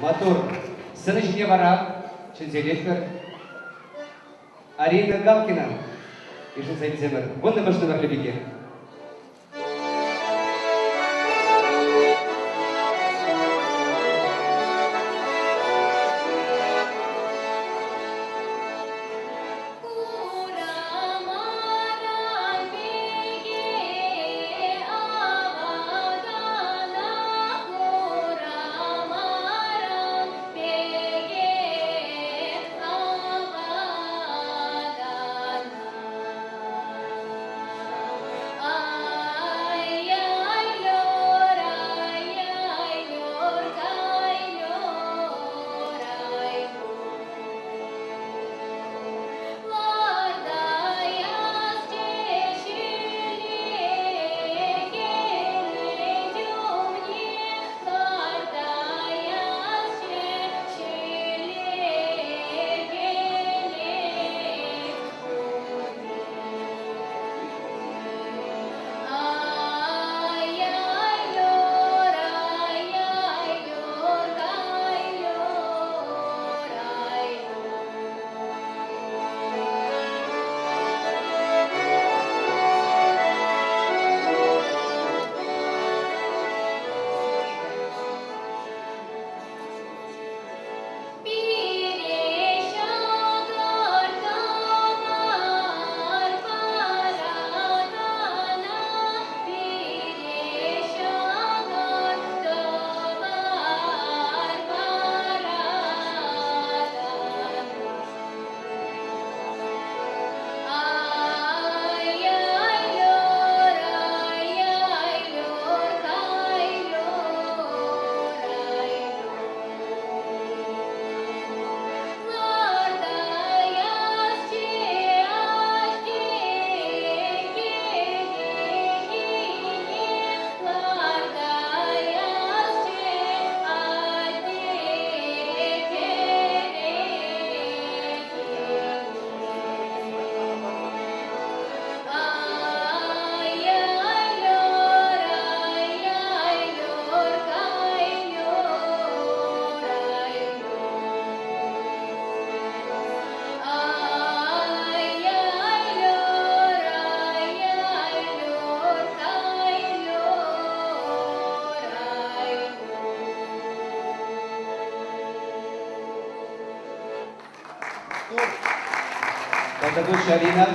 Маттур. Сцена ҫине вара чӗнсе илетпӗр. Арина Галкина йышӑнса илсемӗр. Вуннӑмӗш номерлӗ пике. Хурамаран пике авакана, хурамаран пике авакана. Ай-яй-лёр, ай-яй-лёр, кай-лёр, ай-лёр. Пире ҫакӑр тӑвар паракана, пире ҫакӑр тӑвар паракана. Ай-яй-лёр, ай-яй-лёр, кай-лёр, ай-лёр. Тавтапуҫ, Алина.